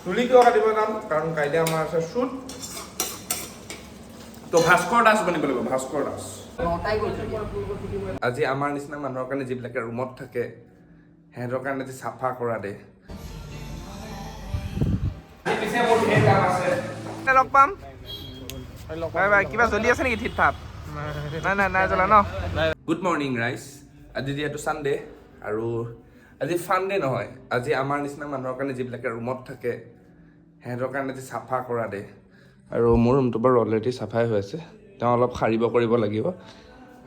চুলি কিয় কাটিব যাম? কাৰণ কাইলৈ আমাৰ আছে শ্বুট। তো ভাস্কৰ দাস বনিব লাগিব, ভাস্কৰ দাস। আজি আমাৰ নিচিনা মানুহৰ কাৰণে, যিবিলাকে ৰুমত থাকে, সিহঁতৰ কাৰণে আজি চাফা কৰা দে। পিছে মোৰ ধেৰ কাম আছে। লগ পাম, বাই বাই। কিবা জ্বলি আছে নেকি ঠিত থাপ? নাই নাই নাই জ্বলা ন। গুড মৰ্ণিং ৰাইজ। আজি যিহেতু ছানডে আৰু আজি ফান ডে নহয়, আজি আমাৰ নিচিনা মানুহৰ কাৰণে, যিবিলাকে ৰুমত থাকে, সিহঁতৰ কাৰণে আজি চাফা কৰা দে। আৰু মোৰ ৰুমটো বাৰু অলৰেডি চাফাই হৈ আছে, তেওঁ অলপ সাৰিব কৰিব লাগিব।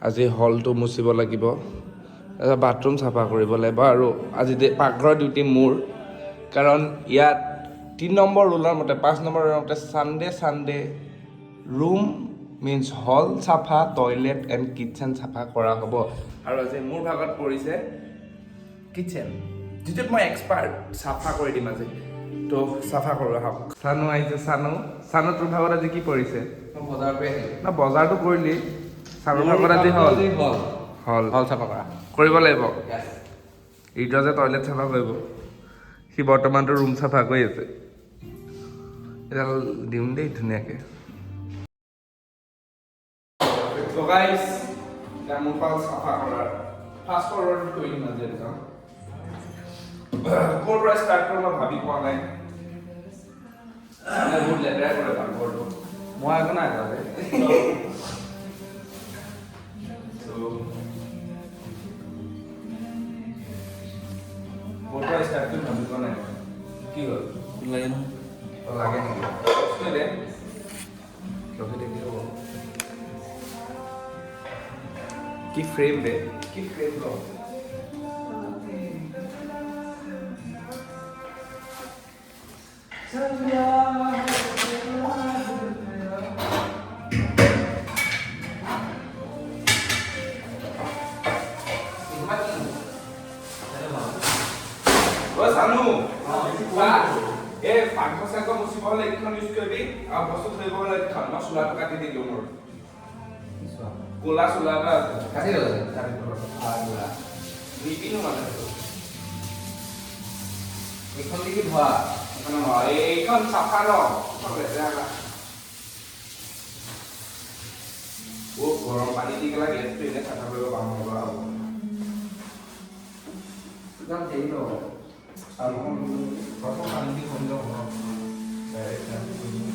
আজি হলটো মুচিব লাগিব, তাৰপিছত বাথৰুম চাফা কৰিব লাগিব। আৰু আজি পাকঘৰৰ ডিউটি মোৰ, কাৰণ ইয়াত 3 নম্বৰ ৰুলৰ মতে, 5 নম্বৰ ৰুলৰ মতে Sunday Sunday room means hall চাফা, টয়লেট এণ্ড কিটচেন চাফা কৰা হ'ব। আৰু আজি মোৰ ভাগত পৰিছে কিটচেন, যিটোত মই এক্সপাৰ্ট। চাফা কৰি দিম আজি। তো চাফা কৰোঁ আহক। চানু আহিছে, চানু। চানু, তোৰ ভাগত আজি কি পৰিছে? বজাৰ কৰি আহিলো। না, বজাৰটো কৰিলি। চানুৰ ভাগত আজি হল। হল। হল। হল চাফা কৰা। কৰিব লাগিব। ঋতুজে টয়লেট চাফা কৰিব, সি বৰ্তমানটো ৰুম চাফা কৰি আছে। এডাল দিম দেই ধুনীয়াকৈ। তো গাইছ, এতিয়া মোৰ পাল চাফা কৰাৰ। ফাৰ্ষ্ট ফৰৱাৰ্ড কৰি দিম আজি এইটো কাম। ক'ৰ পৰা ষ্টাৰ্ট কৰোঁ মই ভাবি পোৱা নাই। মানে বহুত লেতেৰা কৰে পাকঘৰটো। মই একো নাই কৰা। So, ক'ৰ পৰা ষ্টাৰ্ট কৰিম ভাবি পোৱা নাই মই। কি হ'ল? লাগে নহয়। অ, লাগে নেকি? কষ্ট দে, ৰখি থাকিব। কি ফ্ৰেম বে, কি ফ্ৰেম ল। ঐ চানু, কোৱা। এই পাকঘৰ চাকঘৰ মুচিব হ'লে এইখন ইউজ কৰিবি আৰু বস্তু ধৰিব হ'লে এইখন। মই চোলাটো কাটি দিলো। মোৰ ক'লা চোলা এটা আছে। কাটি ল'লে? কাটি দিলো। নিপিন্ধো মানে সেইটো। এইখন দেখি ধোৱা। এইখন নহয়, এইখন চাফা ন, এইখন লেতেৰা না। বহুত গৰম পানী দি পেলাই গেছটো এনেই চাফা কৰিব পাৰোঁ আৰু। ইমান দেৰি নহ'ব। প্ৰথম পানী দি কমি যাব ন। ডাইৰেক্ট পানী দি দিম।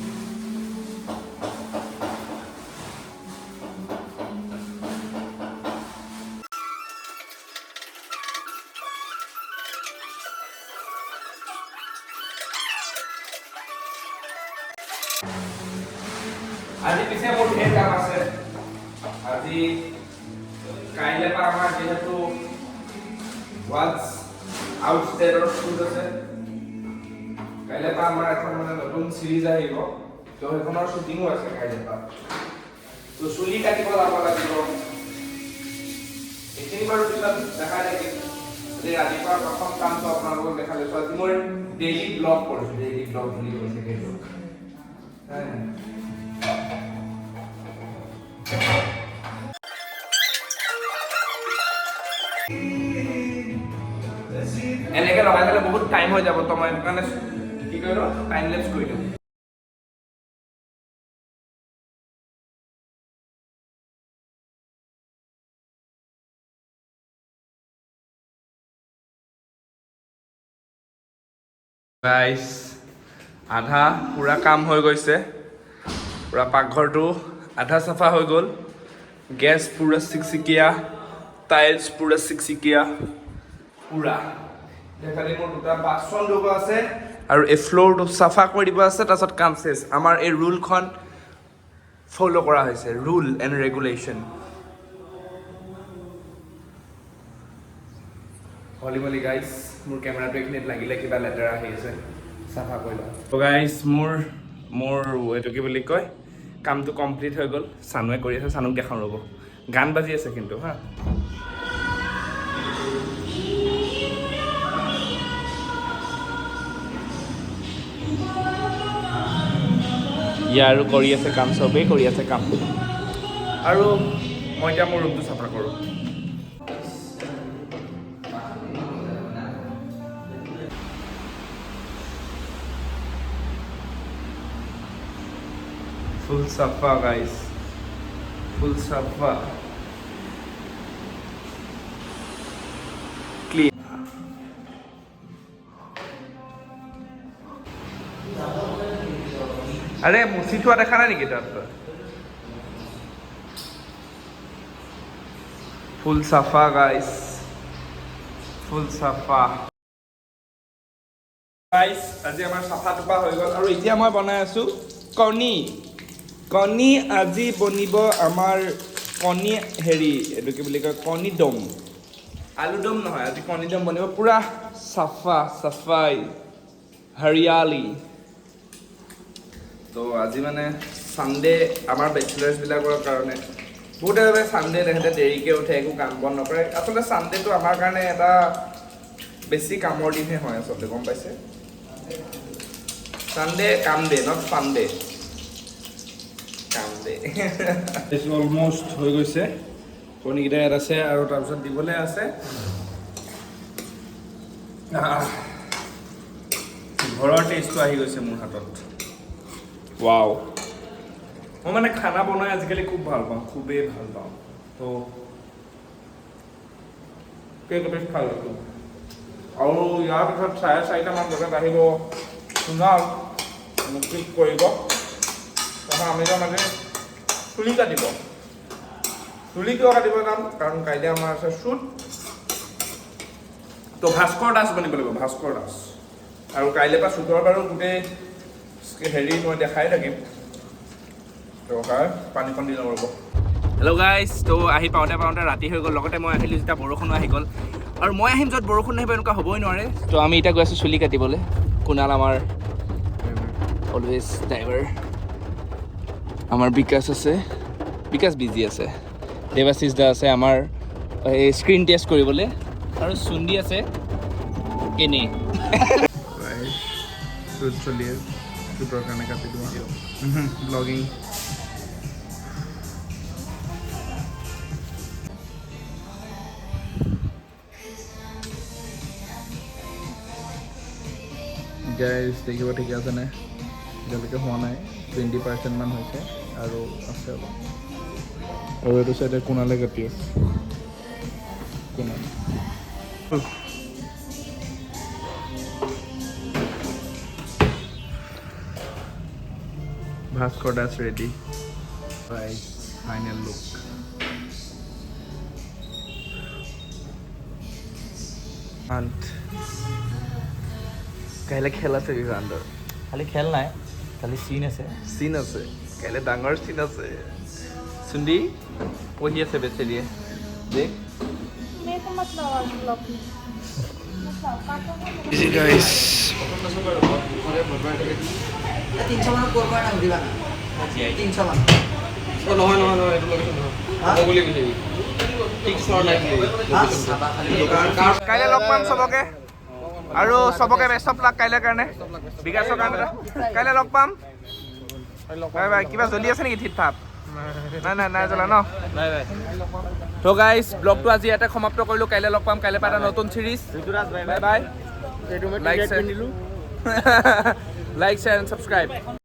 আজি পিছে মোৰ ধেৰ কাম আছে। আজি কাইলৈ পৰা আমাৰ যিহেতু ৱাটছ আউট ষ্টেটৰ শ্বুট আছে, কাইলৈ পৰা আমাৰ এখন মানে নতুন চিৰিজ আহিব। তো সেইখনৰ শ্বুটিঙো আছে কাইলৈ পৰা। তো চুলি কাটিব যাব লাগিব। এইখিনি বাৰু পিছত দেখাই থাকিম। আজি ৰাতিপুৱা প্ৰথম কামটো আপোনালোকক দেখাই লৈছোঁ। আজি মই ডেইলি ব্লগ কৰিছোঁ, ডেইলি ব্লগ বুলি কৈছে সেইটো। এনেকে লগাই থ'লে বহুত টাইম হৈ যাব। তো মই সেইটো কাৰণে কি কৰিলোঁ, টাইম লেপছ কৰি দিওঁ। গাইছ, আধা পূৰা কাম হৈ গৈছে। পূৰা পাকঘৰটো আধা চাফা হৈ গ'ল। গেছ পূৰা চিকচিকীয়া, টাইলছ পূৰা চিকচিকীয়া পূৰা। এতিয়া খালি মোৰ দুটা বাচন ধুব আছে আৰু এই ফ্ল'ৰটো চাফা কৰি দিব আছে, তাৰপিছত কাম শেষ। আমাৰ এই ৰুলখন ফ'ল' কৰা হৈছে, ৰুল এণ্ড ৰেগুলেশ্যন। হলি মলি গাইছ, মোৰ কেমেৰাটো এইখিনিত লাগিলে, কিবা লেতেৰা আহি আছে, চাফা কৰি লওঁ। গাইছ, মোৰ মোৰ এইটো কি বুলি কয়, কামটো কমপ্লিট হৈ গ'ল। চানুৱে কৰি আছে, চানুক দেখাওঁ ৰ'ব। গান বাজি আছে কিন্তু হা। ইয়াৰো কৰি আছে কাম, চবেই কৰি আছে কাম। আৰু মই এতিয়া মোৰ ৰুমটো চাফা কৰোঁ। ফুল চাফা গাইজ, ফুল চাফা, ক্লিন। আৰে, মুচি থোৱা দেখা নাই নেকি তাত তই? ফুল চাফা গাইজ, ফুল চাফা। গাইজ, আজি আমাৰ চাফা টোপা হৈ গ'ল আৰু এতিয়া মই বনাই আছোঁ কণী। কণী আজি বনিব আমাৰ কণী, হেৰি, এইটো কি বুলি কয়, কণী দম। আলু দম নহয়, আজি কণী দম বনিব। পূৰা চাফা চাফাই, হাৰিয়ালি। তো আজি মানে ছানডে, আমাৰ বেচেলাৰ্ছবিলাকৰ কাৰণে বহুতে ভাবে ছানডে তেহেঁতে দেৰিকৈ উঠে, একো কাম বন নকৰে। আচলতে ছানডেটো আমাৰ কাৰণে এটা বেছি কামৰ দিনহে হয় আচলতে, গম পাইছে? ছানডে কাম ডে, not fun day, কাম ডে। অলমষ্ট হৈ গৈছে। কণীকেইটা ইয়াত আছে আৰু তাৰপিছত দিবলৈ আছে। ঘৰৰ টেষ্টটো আহি গৈছে মোৰ হাতত। ৱাও, মই মানে খানা বনাই আজিকালি খুব ভাল পাওঁ, খুবেই ভাল পাওঁ। তো কেক এপিচ খাই লৈছোঁ আৰু ইয়াৰ পিছত 4:30মান বজাত আহিব সোণাল, মোক পিক কৰিব। তাৰপৰা আমি যাম আজি চুলি কাটিব। চুলি কিয় কাটিব যাম? কাৰণ কাইলৈ আমাৰ আছে শ্বুট। তো ভাস্কৰ দাস বনিব লাগিব, ভাস্কৰ দাস। আৰু কাইলৈ পৰা শ্বুটৰ বাৰু গোটেই হেৰি মই দেখাই থাকিম। তো খাই পানীকণ দি লওঁ, ৰ'ব। হেল্ল' গাইজ, তো আহি পাওঁতে পাওঁতে ৰাতি হৈ গ'ল। লগতে মই আহিলোঁ যেতিয়া বৰষুণো আহি গ'ল আৰু মই আহিম য'ত বৰষুণ নাহিব এনেকুৱা হ'বই নোৱাৰে। তো আমি এতিয়া গৈ আছোঁ চুলি কাটিবলৈ। কুণাল আমাৰ অলৱেজ ড্ৰাইভাৰ। আমাৰ বিকাশ আছে, বিকাশ বিজি আছে। দেৱাশিষ দা আছে আমাৰ এই স্ক্ৰীণ টেষ্ট কৰিবলৈ আৰু চুন্দি আছে এনেই। শ্বুট চলি, শ্বুটৰ কাৰণে কাটি দিওঁ, ব্লগিং। গাইজ, দেখিব, ঠিকে আছেনে? এতিয়ালৈকে হোৱা নাই, 20%মান হৈছে আৰু আছে অলপ। আৰু এইটো চাইডে কোণালে কাটি আছে, কোণাল। Bhaskar Das ready. Guys, final look. And কাইলৈ খেল আছে বিভাণ্ডৰ। খালি খেল নাই, খালি চিন আছে। চিন আছে, কাইলৈ ডাঙৰ চিন আছে। চুন্দি পঢ়ি আছে বেচেৰিয়ে, দেখ। मेरे को मत लाओ आज ब्लॉग में, मत लाओ, काटो ना। গাইজ। 300 মানত ক'ৰ পৰা সুধিবা না, 300 মান। নহয় নহয় নহয়, এইটো লোকেশ্যন নহয়। বুলি কৈছে। কাইলৈ লগ পাম চবকে আৰু চবকে বেষ্ট অফ লাক কাইলৈ কাৰণে, বিকাশৰ কাৰণে। কাইলৈ লগ পাম, বাই বাই। কিবা জ্বলি আছে নেকি ঠিত থাপ? নাই নাই নাই জ্বলা ন? তো গাইজ, ব্লগটো আজি ইয়াতে সমাপ্ত কৰিলোঁ। কাইলৈ লগ পাম, কাইলৈ পৰা এটা নতুন series. Bye bye, like, share and subscribe.